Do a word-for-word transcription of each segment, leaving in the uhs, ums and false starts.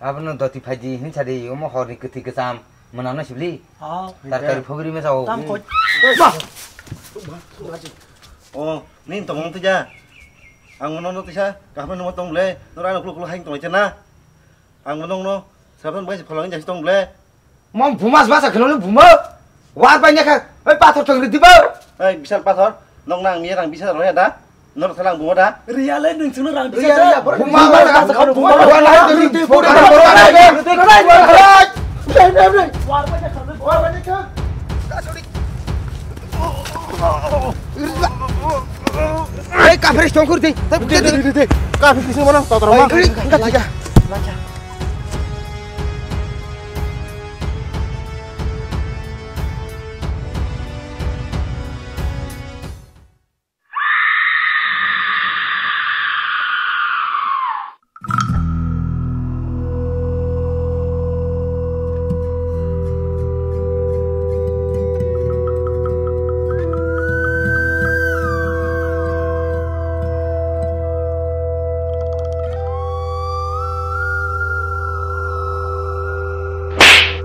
Abono doti phaidi hinwi sadi, omo horni kwthwi kwcham mwnano sibli. Ah. Tarkari phobiri mesa o. Tam koi. Ba! O, nini tongmung tija. Ang nono tisa kaham nungma tong ble. Nora ano kulu kulu haing tong na. Ang nono sabon bai pholong jasi tong ble. Mom buma basa kheno buma. War bai nyakha. Oi pathor thang ridi ba. Ei, bisal pathor. Nok nang ni rang bisal roya da. Nok thalang buma da. Riya le nung chungno rang bisal. Riya, riya, buma basa kheno buma. War bai nyakha. War bai nyakha. War bai nyakha. Ei, kapri stong kurdi. Kapri kising mana? Tatar ma. Ei, enggak, enggak.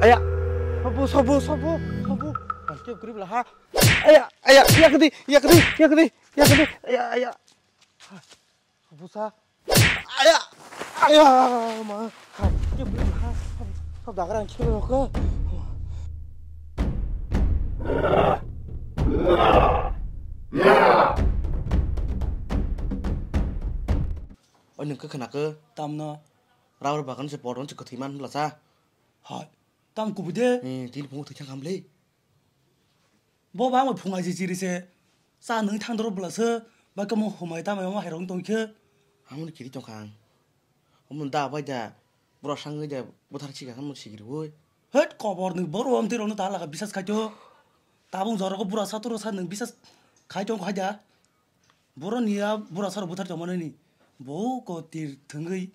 Aya, sabo, sabo, sabo, sabo. Ang kep grip lah ha. Aya, aya, yakdi, yakdi, yakdi, yakdi. Aya, aya. Busa. Aya. Aya, ma. Hai, ke bri ha. Sab dagar ang chilo ko. Oi, nung khe khna khe? Tamno? Rubber bagan se podon se kwthwi man bla sa. Hai, tam kubu de? Eh, tini phungo thwi thang ham le. Bo ba mo phunga ji chiri se. Cha nung thang doro bla se. Ba kamo humai tamai mo hairong tong khe. Amoni kiri tong khang. Omo da bai da. Bro sangwi da. Buthar chika kamo sigiri woi. Het kobor ni boro amte rong ta laga bisas khai to. Tabung joro ko bura sa turo sa nung bisas khai tong khai da. Boroni a bura saro buthar tongmani ni bo ko tir thwngwi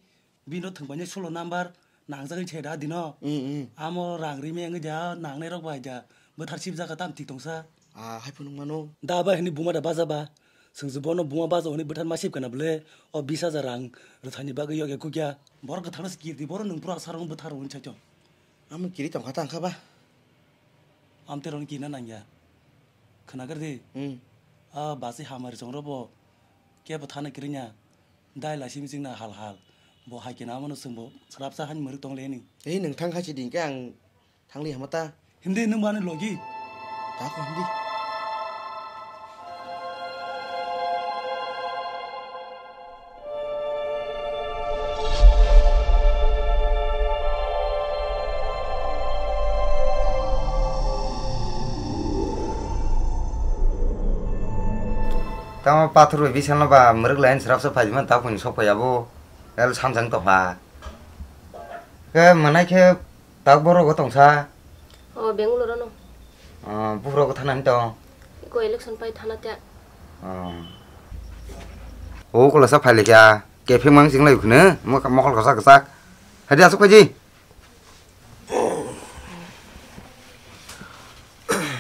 bino thwngbaini sulo number nangjagwi se da dino. Mm, mm. Amo rang rimeng wngwi da nangnai rok bai da buthar sibjak tam tik tongsa. Ah, hai phunuk mano. Da bai hini buma da baja ba. Sungju bono buma baja hini buthar ma sib kana bwle. O bis hajar rang rwthani bagwi yoke kukya. Borok kwthangno se kirdi boro nung bura saro buthar hwn chaito. Amo kiri tongkha tangkha ba. Amte rong kina nangya. Khwnagar di. Hmm. A basi hamari chongrobo kebo thana kirinya. Dai laisi mising na hal hal. Bo hai kina amano sungbo srapsa han muruk tong leni. Ei nung thang khachi ding ke ang thangli hamata. Hindi nung bani logi. Ta ko hindi. Tamo pathor bai bisalno ba mwrwk lain srapsa phaiman ta phuni sok phai abo. El samsang tongha. Ke mwnai khe tak borok o tongsa. O Bangalore no. O buphuro ko thana hinto. Ko election pai thana te. O. O kola sa phaile kya. Kefeng mang sing lai khune. Mo mokol kosa kosa. Hadi asuk kaji.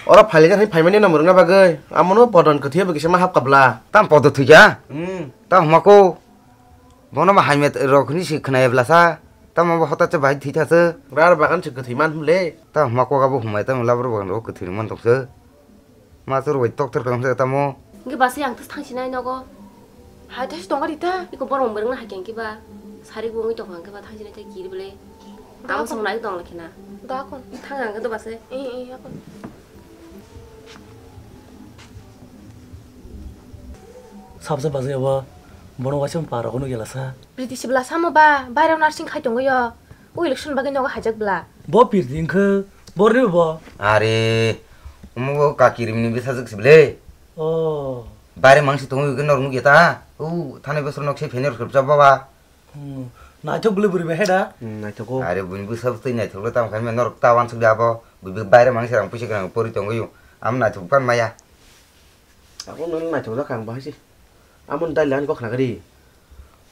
Ora phaile kya hai phaimani no murungna bagwi. Amono podon kwthia bo kisa ma hap kabla. Tam podo thukya. Hmm. Tam huma ko. Bono ma hai met rok ni si khna ebla sa. Tamo bo hota che bai thwi tha se. Rar bagan se kwthwi man hum le. Ta huma koga bo humai tamo labor bagan rok kwthwi man tok se. Ma chor bai tok ter kalam se tamo. Ngi basi ang tus thang sinai nogo. Hai thas tonga rita. Iko borong bereng na hakeng kiba. Sari bo ngi tong hang kiba thang sinai ta kir bele. Amo song nai tong le khina. Da kon. Thang ang do basi. Eh, eh, akon. Sabsa bajai abo. Bono waisa para kono gela sa. Priti sibla samo ba, bairao nursing khai tongo yo. O election bagwi nogo haijak bla. Bo pirdi wngkhe, borni bo. Are, omo bo kaki rimni bwsajwk sible. Oh. Baire mangsi tongo wngkhe norok nukya ta. O, thanai bosor nok se phenir khurpsa baba. Hmm. Naithok bwlwi bwrwi bai hai da? Hmm, naithok o. Are, buini bwsa twi naithok le tamo khaima norok ta wansuk da abo. Bui baire mangsi rang puisa gwnang pori tongo yo. Am naithok pan maya. Abo nang naithok jak ang bahai se. Amoni daili ani kok khna kari.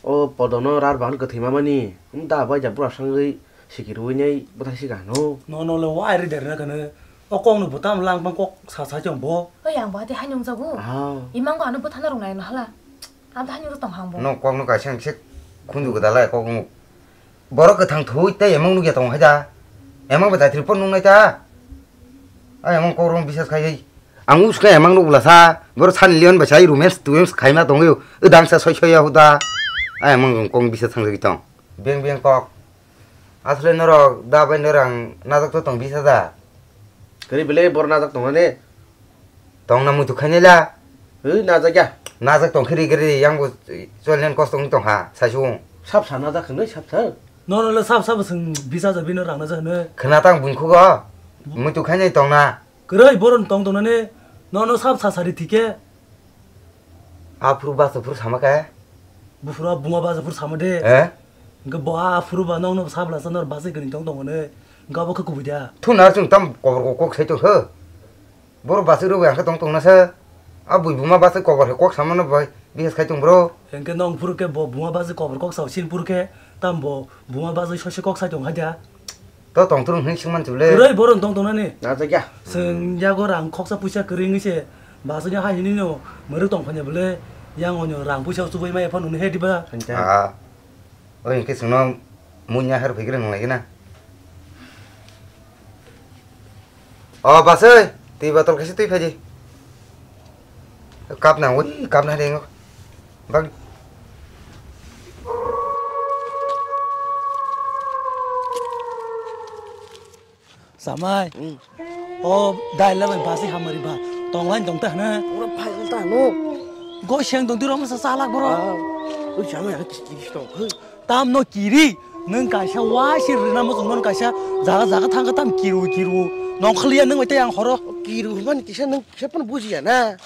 O podono rar bahan kwthwi mamani. Wng da bai ja bura sangwi sikirwi nai bwthai sika hano. No, no le wai ri der na kane. O kok no bwtam lang bang kok sa sa chong bo. O yang bo ate hai nung jago. Ah. Imang ko ano bwthana rung nai no hala. Am ta hai nung tong hang bo. No kok no kaisa se khunju gdala kok no. Borok kwthang thwi tei emang nukya tongo hai da. Emang ba jatri pon nungnai ta. Ai emang kok rong bisas khai hai. Ang uska emang nuk bwla sa. Borok sani leon ba sai romance tuens khaima tongwi. Udang sa soi soi ya huda. Ai emang kong bisas thang jagwi tong. Beng beng kok. Asle norok da bai norang najak to tong bisa da. Kari bele bor najak tong ne. Tong na muitu khainai la. Hei, najak ya. Najak tong khiri giri yang bo chol nen kos tong tong ha, sai sung. Sap sa najak khwlai sap sa. Nono le sap sap swng bisa ja bino rang najak ne. Khna tang bun khugo. Muitu khainai tong na. Kwrwi boron tong tong nani. Nono sap sa sari thike. Aphuru basa phuru sama khe. Buphuru buma basa phuru sama de. Eh? Hwnkhe bo aphuru ba nokno sabla sa nor basa gani tong tong ne. Hwnkhe abo khe kubui da. Thunar chwng tam kobor kok sai tong khe. Boro basa rw ang khe tong tong na sa. A bui buma basa kobor he kok sama no bai bihas khai tong bro. Hwnkhe nong phuru khe bo buma basa kobor kok sao sin phuru khe tam bo buma basa sose kok sai tong hai da. To tong tong hwnwi swngman chwle. Kwrwi boron tong tong nani. Na jakya. Chwng yago rang khoksa puisa kwrwi wngwi se. Basa ni hai hwnwi no mwrwk tong phanya bwle. Yang onyo rang puisa chubui maya phano hwnwi he diba. Ah. Oi, hwnkhe chwngno munya har phikre nung lai gana. O, basoi, twi botol kaisa twi phaidi. Cup nang, ui, cup nang ringo. Bak. Samai. Hmm. O, dai la bai basi hamari ba. Tong lain tong ta hana. Ura phai ta no. Go siang tong tiro masa salak boro. Ah. Ui, samai, ang kis, kis tong. Tam no kiri, nwng kaisa wa sir rina mo tong non kaisa jaga jaga thang ka tam kiru kiru. Nong khliya nwng bai tei ang horo. Kiru man kisa nwng kisa pun bujiya na.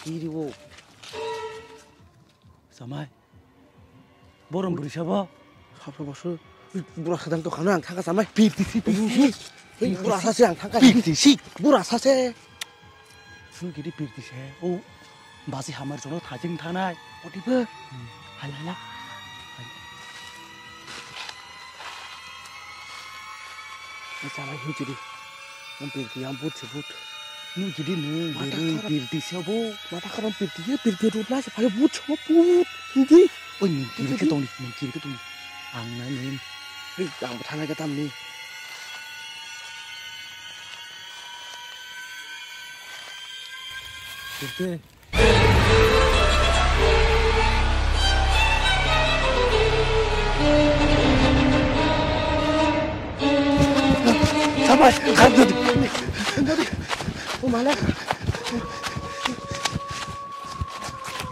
Kiri wo. Samai. Borom bwrwi sabo. Hapra bosu. Bura sadang to khana ang thangka samai. Pirti si, pirti si. Hei, bura sase ang thangka. Pirti si. Bura sase. Sunu kiri pirti se. O. Basi hamar jono thajing thanai. Odibo. Hmm. Hala, hala. Ni samai hin chiri. Ang pirti yang but se but. Nu jadi nu, mata berui khara. Pirti se bo. Mata khara pirti ya, pirti rut na se phai but se but. Hindi. Oi, ni kiri ke tongli, ni kiri ke tongli. Ang na ni. Hei, ang bwthana ke tam ni. Pirti. Sampai, kap jadi. Oh, malah.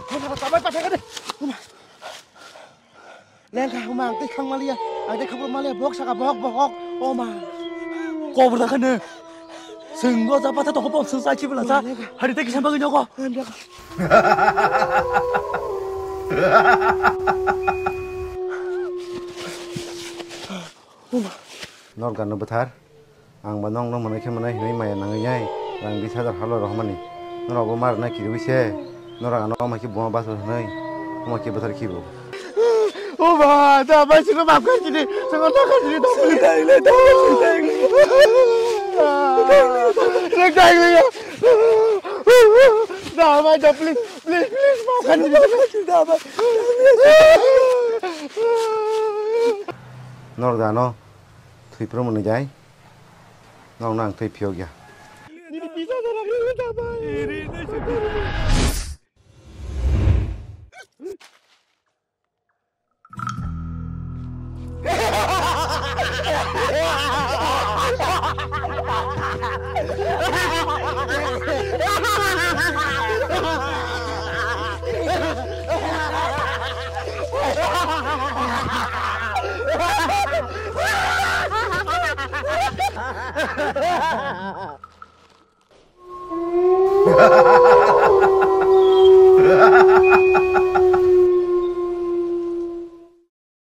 Oh, malah, sampai pada kade. Oh, ma. Lengkha huma ang tei khang maliya, ang tei khabur maliya, bohok saka bohok bohok, o ma. Kobor da khane. Senggo ja patha toko pom sengsa chi bela sa. Lengkha. Hari tei kisan bagwi nogo. Lengkha. Norok gana bwthar. Ang ba nokno mwnwi khe mwnai hinwi maya nangwi nai, rang bis hajar halo rohormani. Norok bo ma rwnai kiriwi se, norok ano omo khe buma bachor hwnwi, omo khe bwthar khibo. O ba, da bai sino map kha sini, sino ta kha sini, da please. Sini ta ile, da please, sini ta ile. Sini ta ile. Da bai da please, please, please, map kha sini. Da bai. Norok da ano. Thwi phuru mwnwi jai. Nokno ang twi phiyok ya.